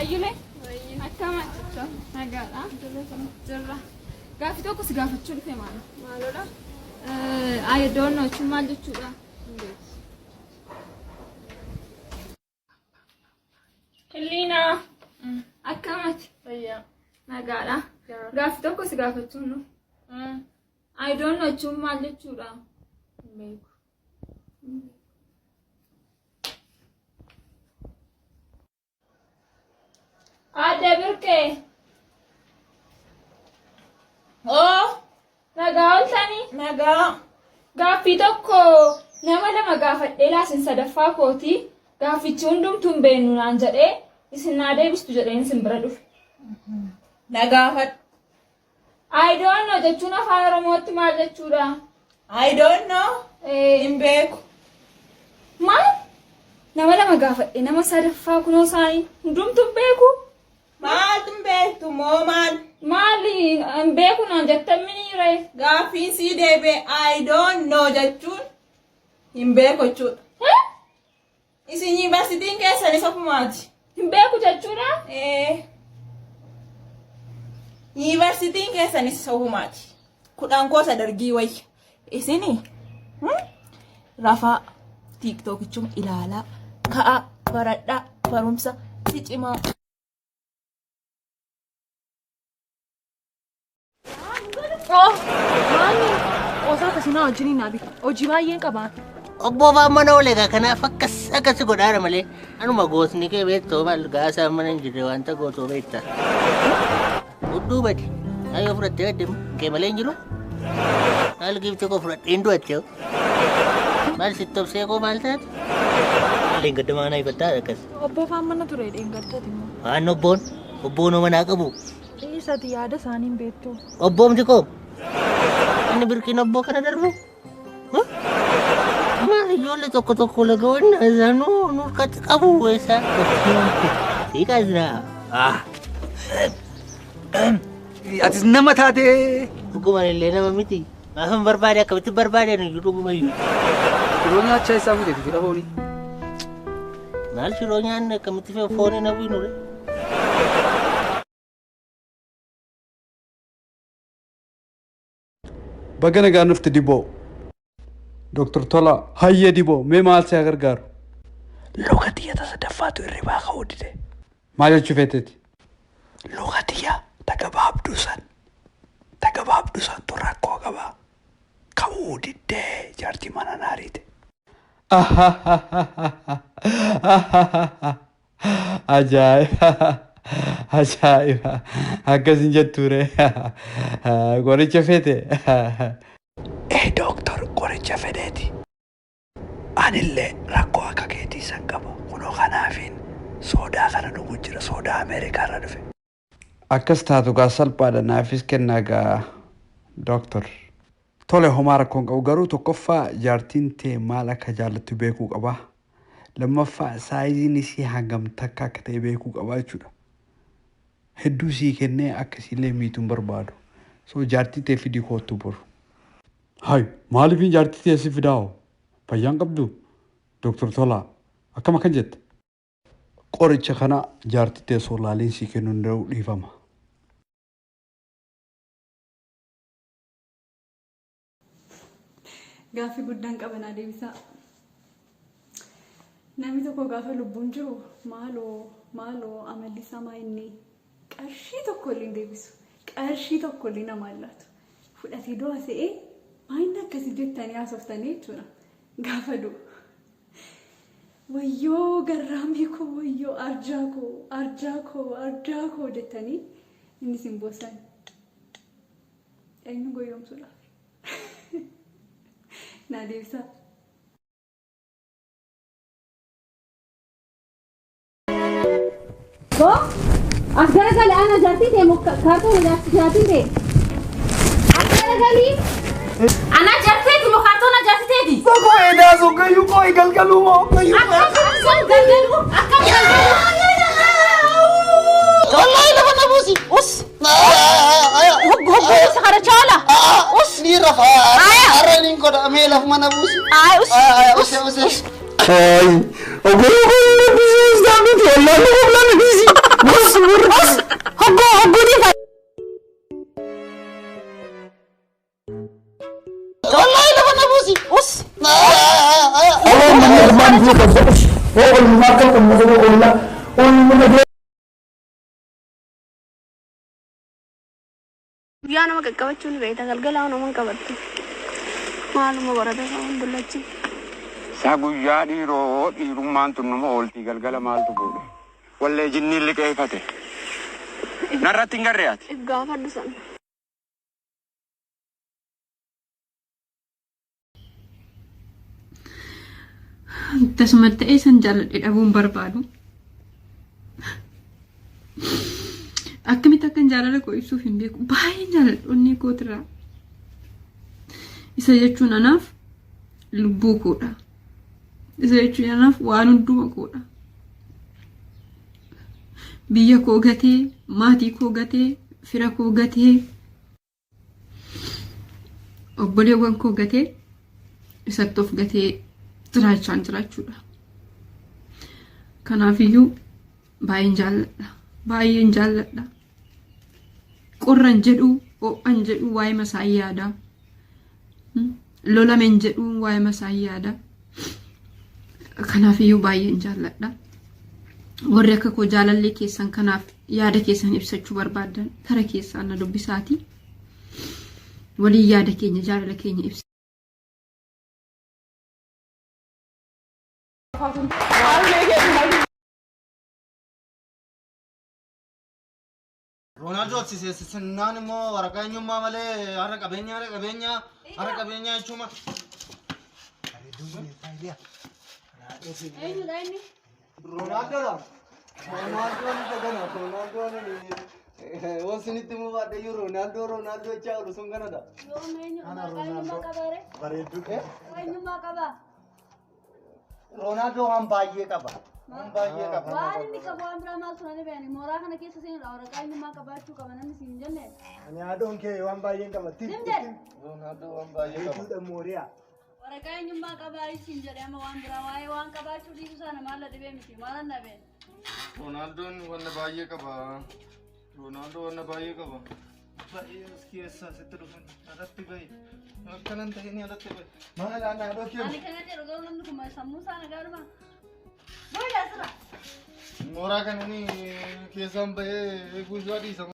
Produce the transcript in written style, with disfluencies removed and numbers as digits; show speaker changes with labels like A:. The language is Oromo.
A: Ayyulee. Akkam nagaadha. Jirra. Gaaffii tokko si gaafachuu dhufe maal?
B: Maalodha?
A: I don't know jechuun maal jechuudha? Hilliinaa. Akkamati?
B: Fayyaa.
A: Nagaadha. Gaaffii tokko si gaafachuun nu. I don't know jechuun maal jechuudha?
B: Beeku.
A: Aadde Birqee.
B: Oo!
A: Nagaa ooltanii?
B: Nagaa.
A: Gaaffii tokko nama lama gaafadhee laasin sadaffaa kooti. Gaaffichi hundumtuu hin beeknu naan jedhee isin naa deebistu jedheen isin bira dhufe.
B: Na gaafadhu.
A: I don't know jechuun afaan Oromootti maal jechuudha?
B: I don't know. Hin beeku.
A: Maal? Nama lama gaafadhe nama sadaffaa kunoo isaanii hundumtuu hin beeku.
B: Maaltu hin beektu moo maal?
A: Maali hin beeku naan jettan miniire?
B: Gaaffiin sii deebi'e I don't know jechuun hin beeku jechuudha. Isin yuunivarsiitiin keessanis ofumaati.
A: Hin beeku jechuudha?
B: Ee. Yuunivarsiitiin keessanis ofumaati. Kudhan koosa dargii wayya. Isini rafaa tiiktookichuma ilaalaa ka'aa baradhaa barumsa cicimaa.
C: Maanni qoosaa akkasii naa wajjin hin dhaabi. Hojii baay'een qaba.
D: Obboo faan mana oole egaa kanaaf akkas akkas godhaara malee anuma gootni kee beektoo maal gaasaa mana hin jirre wanta gootoo beekta. Hudduu badi. Ayyoo fudhattee badde kee malee hin jiru. Maal giiftii koo fudhadhee hin du'atte. Maal sitti obsee koo maal taate? Dheengadda maana ifattaa akkas.
C: Obboo faan mana ture dheengaddati immoo.
D: Waan obboon obboon manaa qabu.
C: Dhiisati yaada isaanii hin beektu.
D: Obboomti koo. Inni birqiin obboo kana darbu. Maal ijoollee tokko tokko lagawanna isaanuu nu harkatti qabu eessa. Siiqaa jira.
E: Atis nama taatee.
D: Dhugumaan illee nama miti. Maafan barbaade akkamitti barbaade nu dhuguma iyyuu.
E: Shiroo nyaachaa isaa fuute fedha foonii.
D: Maal shiroo nyaanne akkamitti foonii na bu'inu re.
F: Baga nagaan dhufte Diboo. Dr. Tolaa, hayyee Diboo, mee maal si haa gargaaru?
G: Luka tiyya ta sadaffaatu hirribaa ka'uu dide.
F: Maal jechuu feeteeti?
G: Luka tiyya ta gabaabduu san ta gabaabduu santu rakkoo qaba. Ka'uu diddee jaartii mana na ariite.
F: Ajaa'iba! Ajaa'iba! Akkas hin jettuure. Qoricha feete?
G: Ee dooktor qoricha fedheeti. Anillee rakkoo akka keetii san qaba. Kunoo kanaafiin soodaa kana dhugu jira. Soodaa Ameerikaa irraa dhufe.
F: Akkas taatu gaa salphaadha naafis kennaa gaa doctor. Tole homaa rakkoo hin qabu garuu tokkoffaa jaartiin tee maal akka jaallattu beekuu qaba. Lammaffaa saayiziin isii hangam takka akka ta'e beekuu qaba jechuudha. Hedduu sii kennee akka isiillee miitu hin barbaadu. So jaartii tee fidii koottu boru. Hay maaliifin jaartii tee si fidaa hoo? Fayyaan qabdu? Doktor Tolaa akkam akkan jetta? Qoricha kana jaartii tee osoo laaliin sii kennuu hin danda'u dhiifama.
H: Gaaffii guddaan qaba naa deebisaa. Namni tokko gaafa lubbuun jiru maaloo maaloo amalli isaa maa inni qarshii tokko illee hin deebisu. Qarshii tokko illee namaa hin laatu. Fudhatee du'a se'ee maa inni akkasi jettanii haasoftanii jechuudha. Gaafa du'u. Wayyoo garraamii koo wayyoo arjaa koo arjaa koo arjaa koo jettanii inni isin boossan. Eenyu goyyomsuudhaaf? Naa deebisaa.
I: Boo as garagali ana jaartii tee moo kaartoona jaartii tee. As garagali ana jaarteeti moo kaartoona jaartii teeti.
E: Koo edaa sun gayyuu koo galgaluu moo gayyuu.
I: Akkam galgalu akkam galgalu.
D: Wallahi lafa na buusi. Us.
I: Hoggu hoggu sakara chaala.
D: Us. Ni rafa. Har'a ni godha mee lafuma na buusi.
I: Ay us.
D: Use use.
F: Ay, oguu
G: olla olluma.
J: Guyyaa nama qaqqabachuun beekta galgala nama hin qabattu. Maaluma barata isaa dullachi.
K: Isaa guyyaa dhiiroo dhiirummaan tun nama ooltii galgala maaltu fuudhe? Wallee jinniin liqeeffate. Narratti hin garree ati.
J: If gaafadhu sana.
H: Tasuma ta'ee san jaalladhe dhabuun barbaadu. Akkamitti akkan jaalala koo ibsuuf hin beeku. Baay'een jaalladha onnee kootirraa. Isa jechuun anaaf lubbuu koodha. Isa jechuun anaaf waan hunduma koodha. Biyya koo gatee, maatii koo gatee, fira koo gatee, obboleewwan koo gatee isatti of gatee jiraachaan jiraachuudha. Kanaafiyyuu baay'een jaalladha. Baay'een jaalladha. Qorran jedhu, ho'an jedhu waa'ee masaa yaada. Lolamen jedhu waa'ee masaa yaada. Kanaafiyyuu baay'een jaalladha. Warri akka koo jaalallee keessan kanaaf yaada keessan ibsachuu barbaaddan kara keessaan na dubbisaati. Waliin yaada keenya jaalala keenya ibsa.
L: Roonaaldoo sinnaan immoo waraqaa eenyummaa malee har'a qabeenya har'a qabeenya har'a qabeenya jechuun
I: Eenyudha inni?
L: Roonaaldoo Roonaaldoo isa kana Roonaaldoo waan sinitti immoo baadhayyuu Roonaaldoo Roonaaldoo jechaa oolu sun kanadha.
I: Yoom eenyu? Waraqaa eenyummaa qaba ree?
L: Bareedduu.
I: Eenyummaa qaba?
L: Roonaaldoo waan baay'ee qaba. Waan baay'ee qaba.
I: Waan inni qabu waan biraa maal turani beekani? Mooraa kana keessa seenuudha waraqaa eenyummaa qabaachuu qaba namni siin hin jenne.
L: Ani haadhoon kee waan baay'een qaba.
I: Sim jedhe.
L: Roonaaldoo waan baay'ee qaba. Bareedduudha mooriyaa.
I: Waraqaa eenyummaa qabaa siin jedhe amma waan biraa waa'ee waan qabaachuu dhiisuu sana maal la dhibee miti maal anna bee?
L: Roonaaldoo wanna baay'ee qaba. Roonaaldoo wanna baay'ee qaba. Baay'ee as keessaa sitti dhufan alatti bahi. Akkanan ta'ini alatti bahi. Maal ana haadhoo kee.
I: Ani kana jedhu garuu namni kun sammuu isaa nagaadhuma. Booda asirra.
L: Mooraa kana ni keessaan bahee eeguu isaa dhiisa.